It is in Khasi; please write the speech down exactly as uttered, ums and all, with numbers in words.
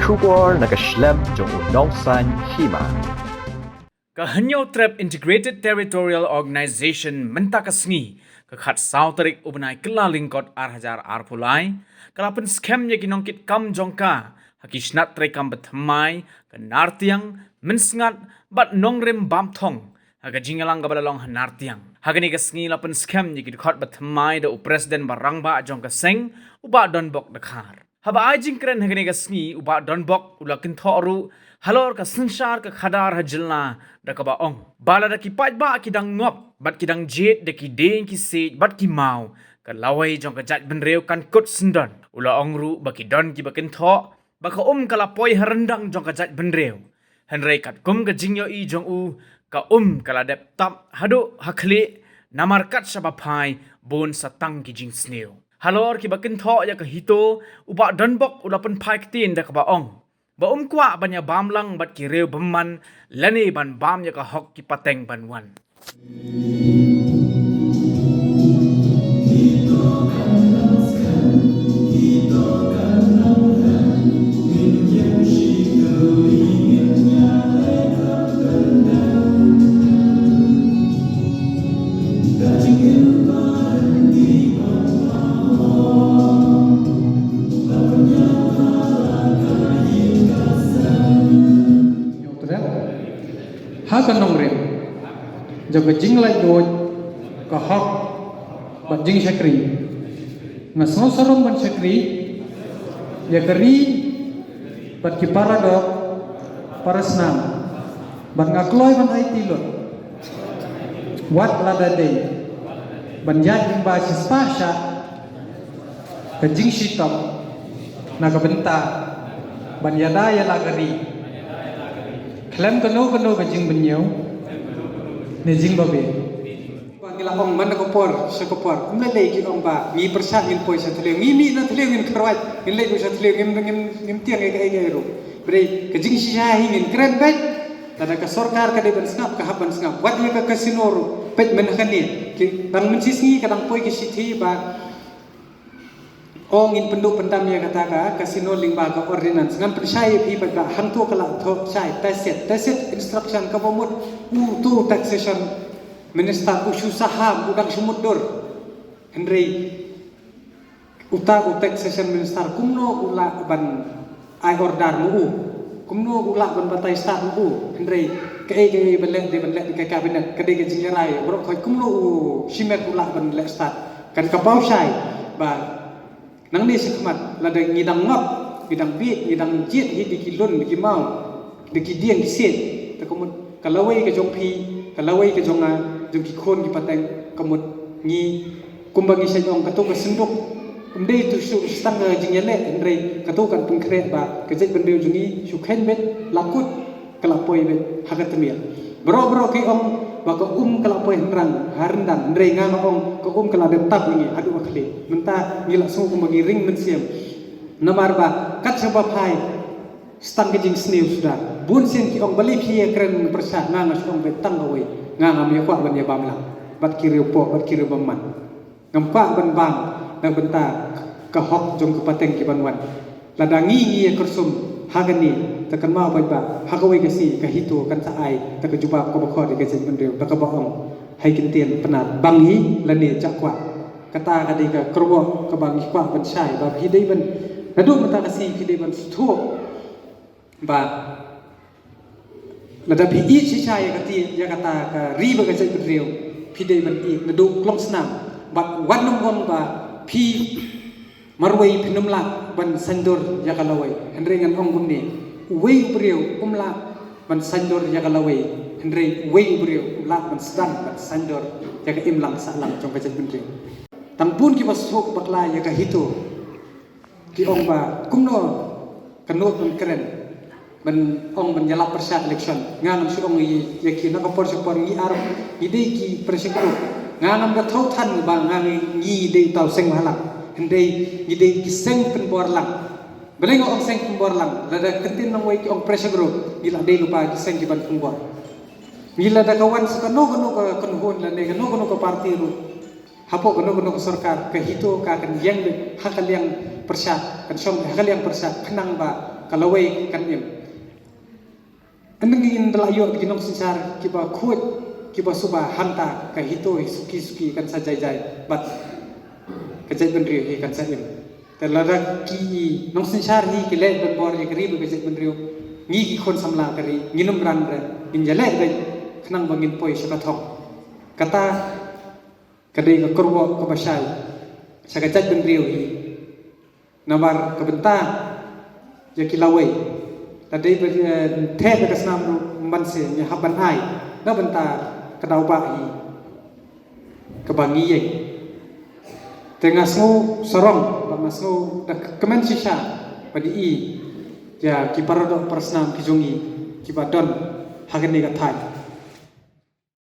Khubor na ka shlem jong u Nongsaiñ Hima. Ka Hynñiewtrep Integrated Territorial Organization mynta ka sngi, ka khatsaw tarik u bnai Kyllalyngkot ar hajar arphew lai, ka la pynskhem ïa ki nongkitkam jong ka ha ki shnat treikam bathymmai ka Nartiang, Mynsngat bad Nongrim Bamthong ha ka jingïalang kaba la long ha Nartiang. Ha kane ka sngi la pynskhem ïa ki dkhot bathymmai da u President ba rangbah jong ka seng, u Bah Donbok Dkhar. Haba ai jingkren ha kane ka sngi, u Bah Donbok u la kynthoh ruh halor ka synshar ka khadar ha jylla, da kaba ong ba lada ki paidbah ki dang ngop bad ki dang jied da ki dieng ki siej bad ki maw, ka lawei jong ka jaitbynriew kan kut syndon. U la ong ruh ba ki don kiba kynthoh ba ka um ka la poi ha ryndang jong ka jaitbynriew. Hynrei katkum ka jingïohi jong u, ka um ka la dep tap haduh ha khlieh, namar kat shaba phai bun sa tang ki jingsniew. Halor kiba kynthoh ïa ka HITO, u Bah Donbok u la pynphai ktien da kaba ong ba um kwah ban ïa bam lang bad ki riew bymman lane ban bam ïa ka hok ki pateng ban wan. Ha ka nongrim jong ka jinglaitluid, ka hok bad jingshakri, nga sngewsarong ban shakri ïa ka ri bad ki para doh para snam, bad nga kloi ban aiti lut wat lada dei ban ïaid lyngba shispah shah ka jingshitom na ka bynta ban ïada ïa la ka ri khlem kano kano ka jingbynñiew ne jingbabe. Ba ngi la ong man ka por sha ka por, ym lei lei ki ong ba ngi pyrshah ngin poi sha thliew, ngi mih na thliew ngin kyrwat, ngin leit sha thliew ngim ngim ngim tieng ïa kaei kaei ruh. Hynrei ka jingshisha hi ngin kren beit. Lada ka sorkar ka dei ban sngap, ka hap ban sngap. Wat ïa ka casino ruh, peit mynta kane, ki dang mynshisngi ka dang poi ka shithi ba, ong ngin pynduh pyndam ïa kata ka casino lyngba ka ordinance. Ngan pynshai ïa phi bad ba hangto ka la thoh shai, tacit, tacit instruction, kaba mut uto u taxation minister u shu saham, u dang shu mutdur. Hynrei uta u taxation minister kumno u lah ban ai order ma u, kumno u lah ban batai stad ma u? Hynrei kaei kaei ban leh dei ban leh da ka cabinet, ka dei ka jingïarai baroh khoit, kumno u shimet u lah ban leh stad. Kan ka paw shai ba nangne shakhmat lada ngi dang ngop, ngi dang bieit, ngi dang jied hi da ki lun, da ki maw, da ki dieng ki siej, te ka mut ka lawei ka jong phi, ka lawei ka jong nga, jong ki khun ki pateng, ka mut ngi, kumba ngi shait ong, kato ka synduk ym dei tu shu tang ka jingïaleh, hynrei kato kan pynkhreh ba ka jaitbynriew jong ngi shu kheiñ beit, la kut, ka la poi beit ha ka tmier. Baroh baroh ki ong ba ka um ka la poi hynrang ha ryndang, hynrei nga nga ong ka um ka la dep tap ïa ngi haduh ha khlieh. Mynta ngi la sngew kumba ngi ring mynsiem. Namar ba kat shaba phai sa tang ka jingsniew suda. Bun sien ki ong balei phi ïa kren pyrshah, nga nga shu ong beit tang kawei, nga ngam ïa kwah ban ïa bam lang bad ki riewpoh bad ki riewbymman. Ngam kwah ban bam na bynta ka hok jong ka pateng ki ban wan. Lada ngi ngi ïa kyrsum ha kane, te kynmaw beit ba ha kawei ka sngi ka HITO kan sa ai da ka jubab kaba khot ïa ka jaitbynriew da kaba ong, hai ktien Pnar, bang hi lane jah kwah. Kata ka dei ka kyrwoh kaba ngi kwah ban shai ba phi dei ban, naduh mynta ka sngi phi dei ban sngewthuh ba lada phi ïeit shisha ïa kata, ïa kata ka ri bad ka jaitbynriew, phi dei ban ïeit naduh klong snam. Bad wat nym ong ba phi marwei phin ym lah ban saiñdur ïa ka lawei. Hynrei ngan ong kumne, uwei u briew um lah ban saiñdur ïa ka lawei, hynrei uwei u briew u lah ban sdang ban saiñdur ïa ka imlang sahlang jong ka jaitbynriew. Tang bun kiba suk bakla ïa ka HITO ki ong ba kumno ka nud ban kren ban ong ban ïalap pyrshah election. Nga ngam shu ong ïa ki na ka por sha por, ngi ar ngi dei ki pressure group. Nga ngam da thaw than ba nga ngi dei tau seng bhalang, hynrei ngi dei ki seng pynbor lang. Balei nga ong seng pynbor lang? Lada kyntien nongwei ki ong pressure group, ngi la dei lypa ki seng ki ban pynbor. Ngi lada ka wan sa kano kano ka kynhun lane kano kano ka party ruh, hapoh kano kano ka sorkar, ka HITO ka kan ïeng beit ha ka liang pyrshah, kan shong ha ka liang pyrshah khnang ba ka lawei kan im. Ynda ngin da la ïoh ki nongsynshar kiba khuid, kiba suba, hangta ka HITO hi suki suki kan sa jai jai bad ka jaitbynriew hi kan sa im. Te lada ki nongsynshar hi ki leh ban bor ïa ka ri bad ka jaitbynriew, ngi ki khun samla ka ri ngin ym ran re, ngin ïaleh beit khnang ba ngin poi sha ka thong. Kata ka dei ka kyrwoh kaba shai sha ka jaitbynriew hi. Namar ka bynta ïa ki lawei, la dei ba, eh, theh da ka snam ruh, ym ban seh, ngi hap ban ai na bynta ka daw bah hi kaba ngi ïeng. Te nga sngew sarong bad nga sngew da kmen shisha ban ïohi ïa ki paradoh parasnam ki jong ngi kiba don ha kane ka thaiñ.